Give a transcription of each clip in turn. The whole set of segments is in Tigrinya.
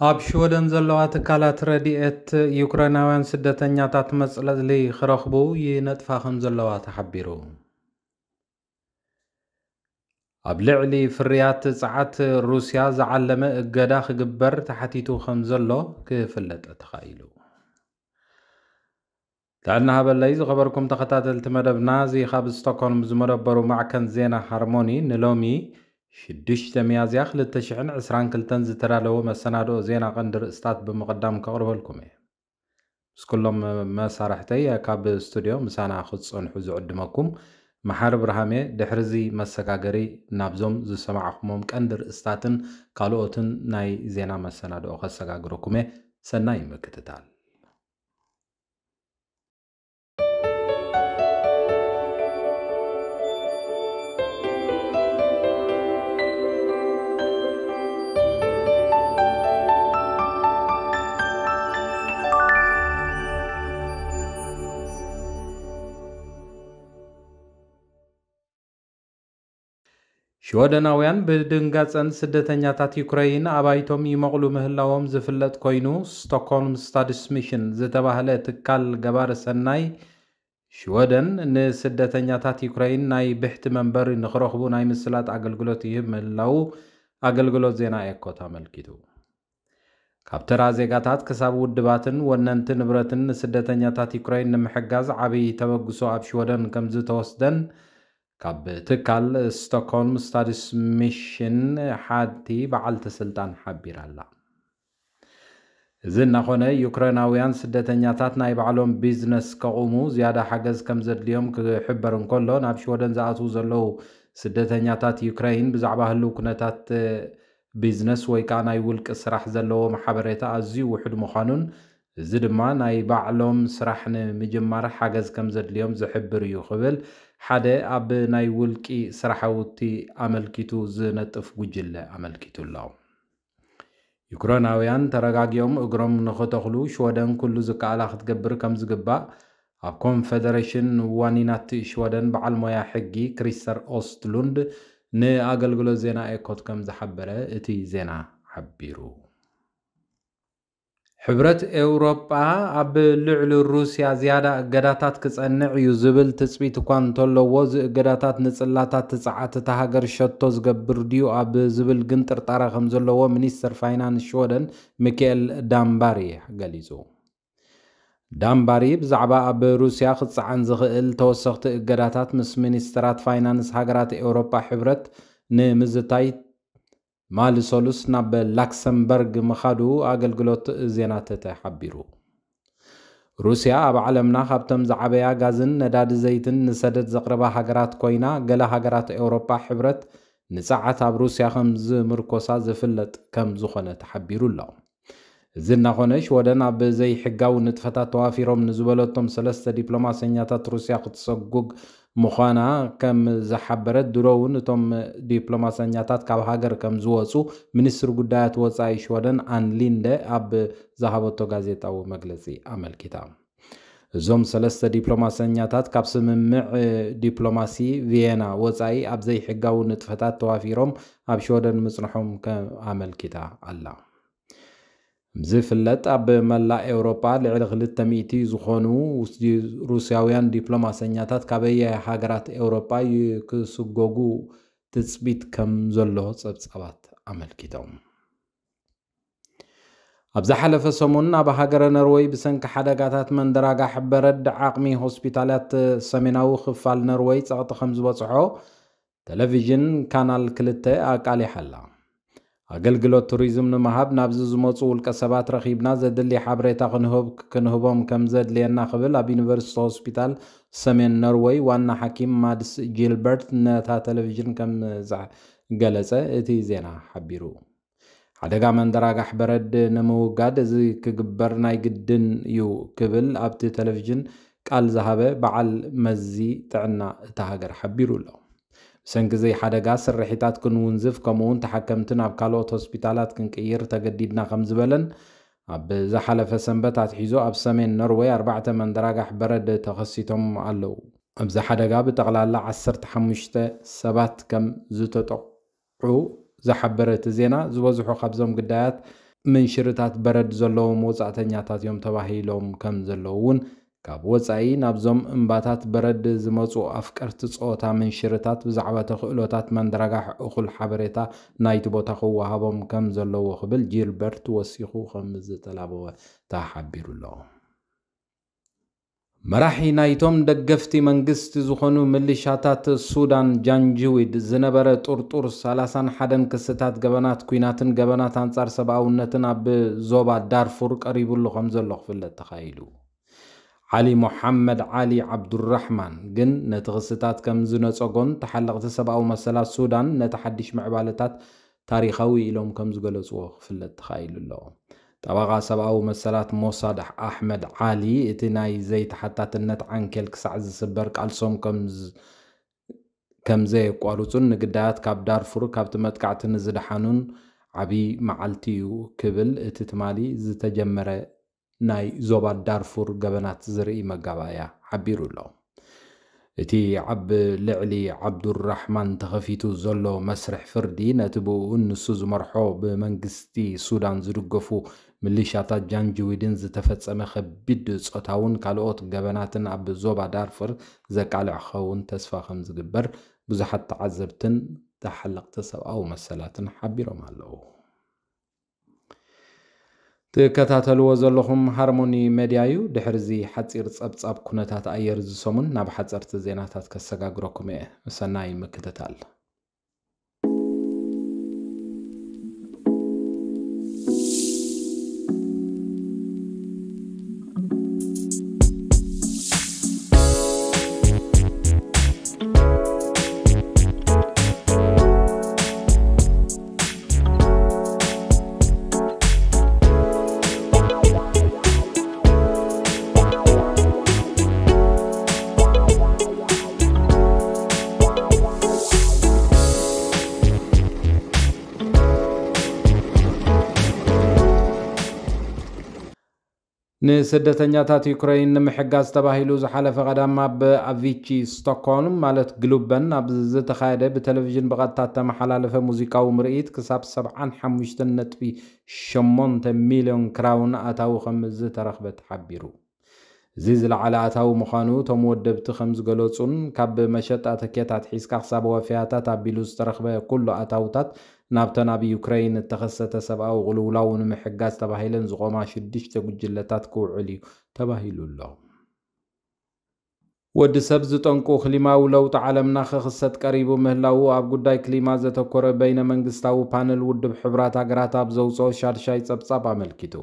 ኣብ ሽወደን ዘለዋ ትካላት ረድኤት ዩክሬናውያን ስደተኛታት መጽለሊ ክረኽቡ ይነጥፋ ከም ዘለዋ ተሓቢሩ። ኣብ ልዕሊ ፍርያት ጸዓት ሩስያ ዝዓለመ እገዳ ክግበር ተሓቲቱ ከም ዘሎ ክፍለጥ ተኻኢሉ። ጥዕና ሃበለይ ዝኸበርኩም ተኸታተልቲ መደብና፣ እዚ ካብ ስቶክሆልም ዝመደበሩ ማዕከን ዜና ሃርሞኒ ንሎሚ ሽዱሽተ ሚያዝያ ክልተ ሽሕን ዕስራን ክልተን ዝተዳለወ መሰናድኦ ዜና ቀንዲ ርእስታት ብምቕዳም ከቕርበልኩም እየ። ምስ ኩሎም መሳርሕተይ ካብ ስቱድዮ ምሳና ክትጸንሑ ዝዕድመኩም መሓሪ ብርሃሜ። ድሕሪ እዚ መሰጋገሪ ናብዞም ዝሰማዕኹሞም ቀንዲ ርእስታትን ካልኦትን ናይ ዜና መሰናድኦ ከሰጋግረኩም እየ። ሰናይ ምክትታል። ሽወደናውያን ብድንጋጸን ስደተኛታት ዩክረይን ኣባይቶም ይመቕሉ ምህላዎም ዝፍለጥ ኮይኑ፣ ስቶክሆልም ስታድስ ሚሽን ዝተባህለ ትካል ገባሪ ሰናይ ሽወደን ንስደተኛታት ዩክረይን ናይ ብሕቲ መንበሪ ንኽረኽቡ ናይ ምስላጥ ኣገልግሎት ይህብ ምህላዉ ኣገልግሎት ዜና ኤኮት ኣመልኪቱ። ካብ ተራ ዜጋታት ክሳብ ውድባትን ወነንቲ ንብረትን ንስደተኛታት ዩክረይን ንምሕጋዝ ዓብዪ ተበግሶ ኣብ ሽወደን ከም ዝተወስደን ካብ ትካል ስቶክሆልም ስታድስ ሚሽን ሓንቲ በዓልቲ ስልጣን ሓቢራ ኣላ። እዚ እናኾነ፣ ዩክሬናውያን ስደተኛታት ናይ ባዕሎም ቢዝነስ ከቑሙ ዝያዳ ሓገዝ ከም ዘድልዮም ክሕበር እንከሎ፣ ናብ ሽወደን ዝኣትዉ ዘለዉ ስደተኛታት ዩክረይን ብዛዕባ ህልው ኩነታት ቢዝነስ ወይ ከዓ ናይ ውልቂ ስራሕ ዘለዎም ሓበሬታ ኣዝዩ ውሑድ ምዃኑን፣ እዚ ድማ ናይ ባዕሎም ስራሕ ንምጅማር ሓገዝ ከም ዘድልዮም ዝሕብር እዩ ክብል ሓደ ኣብ ናይ ውልቂ ስራሕውቲ ኣመልኪቱ ዝነጥፍ ጉጅለ ኣመልኪቱ ኣሎ። ዩክሬናውያን ተረጋጊኦም እግሮም ንኽተኽሉ ሽወደን ኩሉ ዝከኣላ ክትገብር ከም ዝግባእ ኣብ ኮንፈደሬሽን ዋኒናት ሽወደን በዓል ሞያ ሕጊ ክሪስተር ኦስትሉንድ ንኣገልግሎት ዜና ኤኮት ከም ዝሓበረ እቲ ዜና ሓቢሩ። ሕብረት ኤውሮጳ ኣብ ልዕሊ ሩስያ ዝያዳ እገዳታት ክጸንዕ እዩ ዝብል ትጽቢት እኳ እንተለዎ፣ እዚ እገዳታት ንጽላታት ጸዓት እታ ሃገር ሸቶ ዝገብር ድዩ ኣብ ዝብል ግን ጥርጣረ ከም ዘለዎ ሚኒስተር ፋይናንስ ሽወደን ሚካኤል ዳምባሪ ገሊጹ። ዳምባሪ ብዛዕባ ኣብ ሩስያ ክጸዓን ዝኽእል ተወሰኽቲ እገዳታት ምስ ሚኒስተራት ፋይናንስ ሃገራት ኤውሮጳ ሕብረት ንምዝታይ ማሊ ሰሉስ ናብ ላክሰምበርግ ምኻዱ ኣገልግሎት ዜና ተተ ሓቢሩ። ሩስያ ኣብ ዓለምና ካብተን ዝዓበያ ጋዝን ነዳዲ ዘይትን ንሰደድ ዘቕርባ ሃገራት ኮይና፣ ገለ ሃገራት ኤውሮጳ ሕብረት ንጸዓት ኣብ ሩስያ ከም ዝምርኮሳ ዝፍለጥ ከም ዝኾነ ተሓቢሩ ኣሎ። እዚ እናኾነ፣ ሽወደን ኣብ ዘይሕጋዊ ንጥፈታት ተዋፊሮም ንዝበለቶም ሰለስተ ዲፕሎማሰኛታት ሩስያ ክትሰጉግ ምዃና ከም ዝሓበረት፣ ድሮ እውን እቶም ዲፕሎማሰኛታት ካብ ሃገር ከም ዝወጹ ሚኒስትሪ ጉዳያት ወጻኢ ሽወደን ኣን ሊንደ ኣብ ዝሃበቶ ጋዜጣዊ መግለጺ ኣመልኪታ። እዞም ሰለስተ ዲፕሎማሰኛታት ካብ ስምምዕ ዲፕሎማሲ ቪየና ወጻኢ ኣብ ዘይሕጋዊ ንጥፈታት ተዋፊሮም ኣብ ሽወደን ምጽንሖም ከም ኣመልኪታ ኣላ። ዝፍለጥ፣ ኣብ መላእ ኤውሮጳ ልዕሊ ክልተ ሚእቲ ዝኾኑ ሩስያውያን ዲፕሎማሰኛታት ካበየ ሃገራት ኤውሮጳ ክስጎጉ ትጽቢት ከም ዘሎ ጸብጻባት ኣመልኪቶም። ኣብ ዝሓለፈ ሰሙን ኣብ ሃገረ ነርወይ ብሰንኪ ሓደጋታት መንደራጋሕ በረድ ዓቕሚ ሆስፒታላት ሰሜናዊ ክፋል ነርወይ ጸቕጢ ከም ዝበጽሖ ቴሌቪዥን ካናል ክልተ ኣቃሊሓ ኣላ። ኣገልግሎት ቱሪዝም ንምሃብ ናብዚ ዝመጹ ውልቀ ሰባት ረኺብና ዘድሊ ሓበሬታ ክንህብ-፣ ክንህቦም ከም ዘድልየና ክብል ኣብ ዩኒቨርሲቲ ሆስፒታል ሰሜን ኖርወይ ዋና ሓኪም ማድስ ጂልበርት ነታ ቴሌቪዥን ከም ዝገለጸ እቲ ዜና ሓቢሩ። ሓደጋ መንደራጋሕ በረድ ንምውጋድ እዚ ክግበር ናይ ግድን እዩ ክብል ኣብቲ ቴሌቪዥን ቃል ዝሃበ በዓል መዚ ጥዕና እታ ሃገር ሓቢሩ ኣሎ። ብሰንኪ ዘይሓደጋ ስርሒታት ክንውንዝፍ፣ ከምኡውን ተሓከምቲ ናብ ካልኦት ሆስፒታላት ክንቅይር ተገዲድና ከም ዝበለን፣ ኣብ ዝሓለፈ ሰንበት ኣትሒዙ ኣብ ሰሜን ኖርወይ ኣርባዕተ መንደራጋሕ በረድ ተኸሲቶም ኣለዉ። ኣብዚ ሓደጋ ብጠቕላላ ዓሰርተ ሓሙሽተ ሰባት ከም ዝተጠቕዑ ዝሓበረ እቲ ዜና፣ ዝበዝሑ ካብዞም ግዳያት ምንሽርታት በረድ ዘለዎም ወጻእተኛታት እዮም ተባሂሎም ከም ዘለዉ እውን፣ ካብ ወጻኢ ናብዞም እምባታት በረድ ዝመጹ ኣፍቀርቲ ጸወታ ምንሽርታት ብዛዕባ ተኽእሎታት መንደራጋሕ እኹል ሓበሬታ ናይቲ ቦታ ክወሃቦም ከም ዘለዎ ክብል ጂልበርት ወሲኹ ከም ዝተላበወ ተሓቢሩ ኣሎ። መራሒ ናይቶም ደገፍቲ መንግስቲ ዝኾኑ ምልሻታት ሱዳን ጃንጅዊድ ዝነበረ ጥርጡር ሰላሳን ሓደን ክስታት ገበናት ኲናትን ገበናት ኣንጻር ሰብኣውነትን ኣብ ዞባ ዳርፉር ቀሪቡሉ ከም ዘሎ ክፍለጥ ተኻኢሉ። ዓሊ ሞሓመድ ዓሊ ዓብዱራሕማን ግን ነቲ ክስታት ከም ዝነጸጎን ተሓለቕቲ ሰብኣዊ መሰላት ሱዳን ነቲ ሓድሽ ምዕባለታት ታሪኻዊ ኢሎም ከም ዝገለጽዎ ክፍለጥ ተኻኢሉ ኣሎ። ጠበቓ ሰብኣዊ መሰላት ሞሳድ ኣሕመድ ዓሊ፣ እቲ ናይ ዘይተሓታትነት ዓንኬል ክሳዕ ዝስበር ቃልሶም ከም ዝ-፣ ከም ዘየቋርጹን ንግዳያት ካብ ዳርፉር ካብቲ መጥቃዕቲ ንዝደሓኑን ዓቢ መዓልቲ እዩ ክብል እቲ ትማሊ ዝተጀመረ ናይ ዞባ ዳርፉር ገበናት ዝርኢ መጋባእያ ሓቢሩ ኣሎ። እቲ ኣብ ልዕሊ ዓብዱራሕማን ተኸፊቱ ዘሎ መስርሕ ፍርዲ ነቲ ብእኡን ንሱ ዝመርሖ ብመንግስቲ ሱዳን ዝድገፉ ምሊሻታት ጃንጅዊድን ዝተፈጸመ ከቢድ ጾታውን ካልኦት ገበናትን ኣብ ዞባ ዳርፉር ዘቃልዕ ክኸውን ተስፋ ከም ዝግበር ብዙሓት ተዓዘብትን ተሓለቕቲ ሰብኣዊ መሰላትን ሓቢሮም ኣለዉ። ትከታተልዎ ዘለኹም ሃርሞኒ ሜድያ እዩ። ድሕሪ እዚ ሓጺር ጸብጻብ ኩነታት ኣየር ዝሰሙን ናብ ሓጸርቲ ዜናታት ከሰጋግረኩም እየ። ሰናይ ምክትታል። ንስደተኛታት ዩክረይን ንምሕጋዝ ተባሂሉ ዝሓለፈ ቀዳም ኣብ ኣቪቺ ስቶክሆልም፣ ማለት ግሉበን፣ ኣብ ዝተኻየደ ብቴሌቪዥን ብቐጥታ እተመሓላለፈ ሙዚቃዊ ምርኢት ክሳብ ሰብዓን ሓሙሽተን ነጥቢ ሸሞንተ ሚልዮን ክራውን ኣታዊ ከም ዝተረኽበ ተሓቢሩ። እዚ ዝለዓለ ኣታዊ ምዃኑ እቶም ወደብቲ ከም ዝገለጹን፣ ካብ መሸጣ ተኬታት ሒዝካ ክሳብ ወፍያታት ኣቢሉ ዝተረኽበ ኩሉ ኣታውታት ናብተን ኣብ ዩክረይን እተኸሰተ ሰብኣዊ ቅልውላው ንምሕጋዝ ተባሂለን ዝቖማ ሽዱሽተ ጉጅለታት ክውዕል እዩ ተባሂሉ ኣሎ። ወዲ ሰብ ዝጠንቁ ክሊማዊ ለውጢ ዓለምና ክኽሰት ቀሪቡ ምህላዉ ኣብ ጉዳይ ክሊማ ዘተኮረ በይነ መንግስታዊ ፓነል ውድብ ሕቡራት ሃገራት ኣብ ዘውፅኦ ሻድሻይ ጸብጻብ ኣመልኪቱ።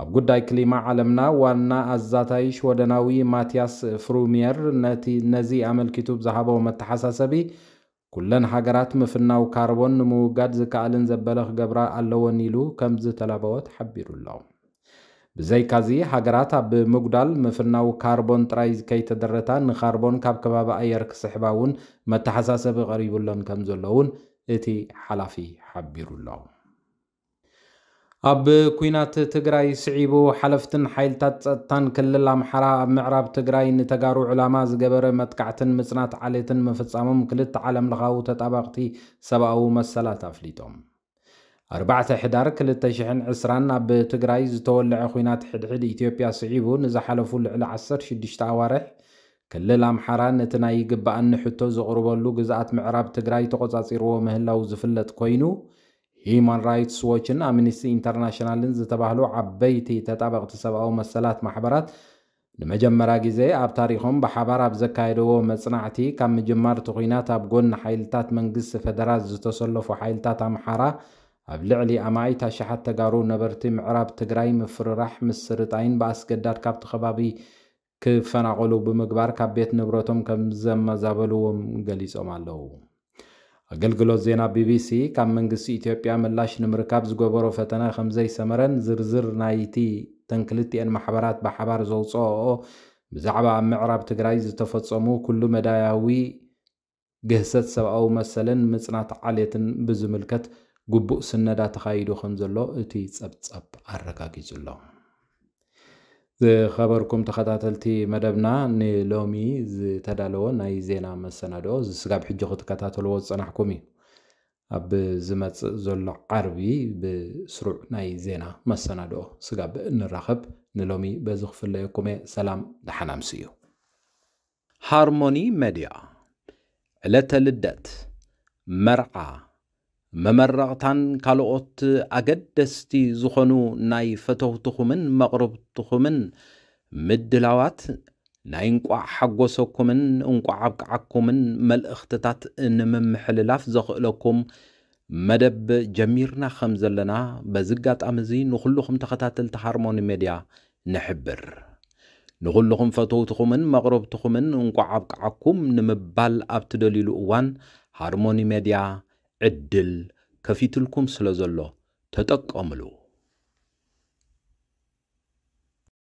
ኣብ ጉዳይ ክሊማ ዓለምና ዋና ኣዛታይ ሽወደናዊ ማቲያስ ፍሩሚየር ነቲ፣ ነዚ ኣመልኪቱ ብዝሃቦ መተሓሳሰቢ፣ ኩለን ሃገራት ምፍናው ካርቦን ንምውጋድ ዝከኣልን ዘበለ ክገብራ ኣለወን ኢሉ ከም ዝተላበወ ተሓቢሩ ኣሎ። ብዘይካዚ፣ ሃገራት ኣብ ምጉዳል ምፍናው ካርቦን ጥራይ ከይተደረታ፣ ንካርቦን ካብ ከባቢ ኣየር ክስሕባ እውን መተሓሳሰቢ ቀሪቡለን ከም ዘሎ እውን እቲ ሓላፊ ሓቢሩ ኣሎ። ኣብ ኲናት ትግራይ ስዒቡ፣ ሓለፍትን ሓይልታት ጸጥታን ክልል ኣምሓራ ኣብ ምዕራብ ትግራይ ንተጋሩ ዕላማ ዝገበረ መጥቃዕትን ምጽናት ዓሌትን ምፍጻሞም ክልተ ዓለምለኻዊ ተጣበቕቲ ሰብኣዊ መሰላት ኣፍሊጦም። ኣርባዕተ ሕዳር ክልተ ሽሕን ዕስራን ኣብ ትግራይ ዝተወልዐ ኲናት ሕድሕድ ኢትዮጵያ ስዒቡ፣ ንዝሓለፉ ልዕሊ ዓሰርተ ሽዱሽተ ኣዋርሕ ክልል ኣምሓራ ነቲ ናይ ይግባኣኒ ሕቶ ዘቕርበሉ ግዝኣት ምዕራብ ትግራይ ተቖጻጺርዎ ምህላው ዝፍለጥ ኮይኑ፣ ሂዩማን ራይትስ ዎችን ኣምኒስቲ ኢንተርናሽናልን ዝተባህሉ ዓበይቲ ተጣበቕቲ ሰብኣዊ መሰላት ማሕበራት ንመጀመርያ ግዜ ኣብ ታሪኾም ብሓባር ኣብ ዘካየደዎ መጽናዕቲ፣ ካብ ምጅማር እቲ ኲናት ኣብ ጎኒ ሓይልታት መንግስቲ ፈደራል ዝተሰለፉ ሓይልታት ኣምሓራ ኣብ ልዕሊ ኣማኢት ኣሽሓት ተጋሩ ነበርቲ ምዕራብ ትግራይ ምፍርራሕ፣ ምስርጣይን ብኣስገዳድ ካብቲ ከባቢ ክፈናቐሉ ብምግባር ካብ ቤት ንብረቶም ከም ዘመዛበልዎም ገሊጾም ኣለዉ። ኣገልግሎት ዜና ቢቢሲ ካብ መንግስቲ ኢትዮጵያ ምላሽ ንምርካብ ዝገበሮ ፈተነ ከም ዘይሰመረን ዝርዝር ናይቲ ተን ክልቲኤን ማሕበራት ብሓባር ዘውፅኦኦ ብዛዕባ ኣብ ምዕራብ ትግራይ ዝተፈጸሙ ኩሉ መዳያዊ ግህሰት ሰብኣዊ መሰልን ምጽናት ዓሌትን ብዝምልከት ግቡእ ስነዳ ተኻይዱ ከም ዘሎ እቲ ጸብጻብ ኣረጋጊጹ ኣሎ። ዝኸበርኩም ተኸታተልቲ መደብና፣ ንሎሚ ዝተዳለወ ናይ ዜና መሰናድኦ እዚ ስጋብ ሕጂ ክትከታተልዎ ዝጸናሕኩም እዩ። ኣብ ዝመጽእ ዘሎ ዓርቢ ብስሩዕ ናይ ዜና መሰናድኦ ስጋብ እንራኸብ፣ ንሎሚ በዚ ክፍለየኩም እየ። ሰላም፣ ደሓን ኣምስዩ። ሃርሞኒ ሜድያ፣ ዕለተ ልደት፣ መርዓ፣ መመረቕታን ካልኦት ኣገደስቲ ዝኾኑ ናይ ፈተውትኹምን መቕርብትኹምን ምድላዋት፣ ናይ እንቋዕ ሓጎሰኩምን እንቋዕ ኣብቅዓኩምን መልእኽትታት ንምምሕልላፍ ዘኽእለኩም መደብ ጀሚርና ከም ዘለና በዚ ኣጋጣሚ እዚ ንኹልኹም ተኸታተልቲ ሃርሞኒ ሜድያ ንሕብር። ንኹልኹም ፈተውትኹምን መቕርብትኹምን እንቋዕ ኣብቅዓኩም ንምባል ኣብ ትደልዩሉ እዋን፣ ሃርሞኒ ሜድያ ዕድል ከፊትልኩም ስለ ዘሎ ተጠቀምሉ።